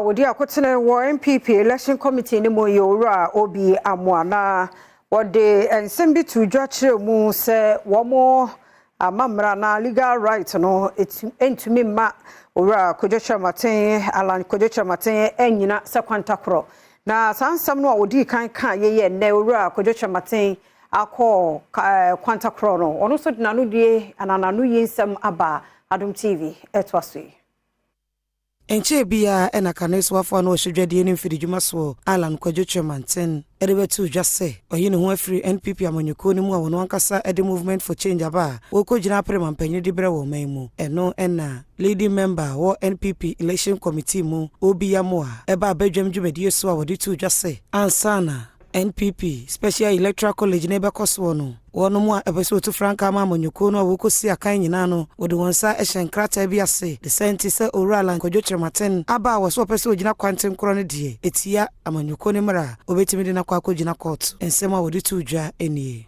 wɔdi akotene wɔ NPP Election Committee no mu yɛ Owura Obi Amoah, na wɔde nsɛm bi to dwa kyerɛ mu sɛ wɔn amammerɛ na legal right no ntumi mma Owura Kwadwo Kyerematen, Alan Kwadwo Kyerematen, anyina sɛ kwantakorɔ. Na saa nsɛm no a wɔdii kan ka yɛyɛ nnɛ Owura Kwadwo Kyerematen akɔ kwantakorɔ no, ɔno nso de n'ano die anaa n'ano yi nsɛm aba Adom TV ɛtoa so yi. Nkyɛn biara ɛna kane soafoɔ a na wɔhyɛ dwadie ne mfididwuma soɔ, Alan Kwadwo Kyerematen, ɛde bɛto dwa sɛ ɔyi ne ho afiri NPP amanyɔkuo no mu a wɔn ankasa de Movement for Change aba a wɔrekɔgyina apere mampanyini de berɛ wɔ ɔman mu. Ɛno ɛna leading member wɔ NPP Election Committee mu, Obi Amoah, ɛba abadwam dwumadie so a wɔde to dwa sɛ ansa na NPP Special Electoral College ne bɛkɔ soɔ no, wɔn a ɛpɛ sɛ wɔtu frankaa ma amanyɔkuo no a wɔkɔsi akan nyinaa no, wɔde wɔn nsa hyɛ nkrataa bi ase de sɛ nti sɛ Owura Alan Kwadwo Kyerematen aba a wɔsɛ wɔpɛ sɛ wɔgyina kwantenkorɔ no deɛ, ɛtia amanyɔkuo no mmerɛ a wɔbɛtumi de no akɔ akɔgyina court. Nsɛm a wɔde to dwa nie.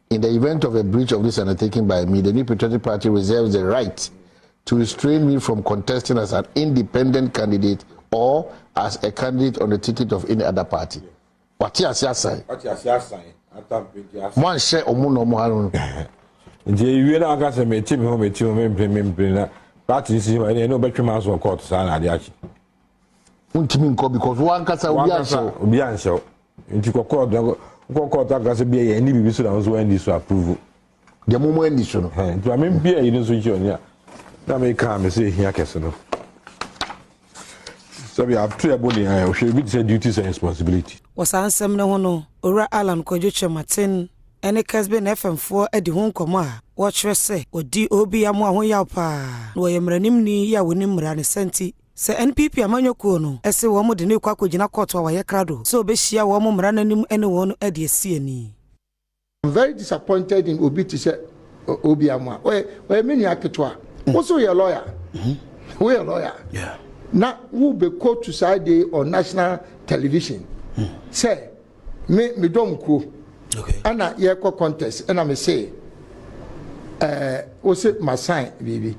In the event of a breach of this undertaking by me, the New Patriotic Party reserves the right to restrain me from contesting as an independent candidate or as a candidate on the ticket of any other party. Wate ase asan. Wate ase asan. Mo anhyɛ ɔmo na ɔmo ha no. Nti ewie na aka sɛ meti mi ho, meti ho, mempere mempere na party si hɔ, ɛne ɛne ɔbɛtwe maa so wɔ court saa na ade akyi. Ntumi nkɔ because wankasa obi anhyɛ wo. Obi anhyɛ wo, nti kɔ court, kɔ court aka sɛ bia yɛn ni biribi so na nso wɔn so approve. Deɛ mo mo ani so no. Nti maame bia yi no nso nkyɛn ɔni a na mi kaa mi sɛ ehia kɛse no sɛbi ato ɛbo ne ɔhwɛ bi te sɛ duties and responsibility. Wɔ saa nsɛm no ho no, Owura Alan Kwadwo Kyerematen ne Kesben FM foɔ adi ho nkɔmmɔ a wɔkyerɛ sɛ wɔdi Obi Amoah ho yaw paa na wɔyɛ mmaranimni yi a wɔnim mmara ne sɛ nti sɛ NPP amanyɔkuo no ɛsɛ wɔn de ne kɔ akɔgyina court a wɔayɛ krado sɛ wɔbɛhyia wɔn mmara n'anim ne wɔn adi asi ani. I'm very disappointed in obi te sɛ Obi Amoah. Ɔyɛ me nua ketewa. Wo so yɛ lawyer. Woyɛ lawyer. Na wo bɛ quote saa day on national television sɛ me dɔm kuo ɛna yɛkɔ contest, ɛna me se wo se ma sign biribi,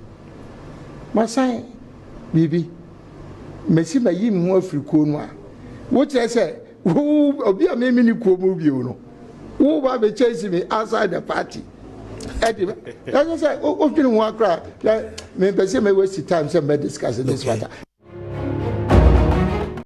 ma sign biribi, mesi ma yi me ho afiri kuo no a, wokyerɛ sɛ wo obi a mímí ni kuo mu bio no, wo ba bɛ chase me outside the party. Ɛdi ɛsɛ sɛ o dwene ho akora mɛ mpɛ sɛ mɛ waste time sɛ mɛ discuss this matter.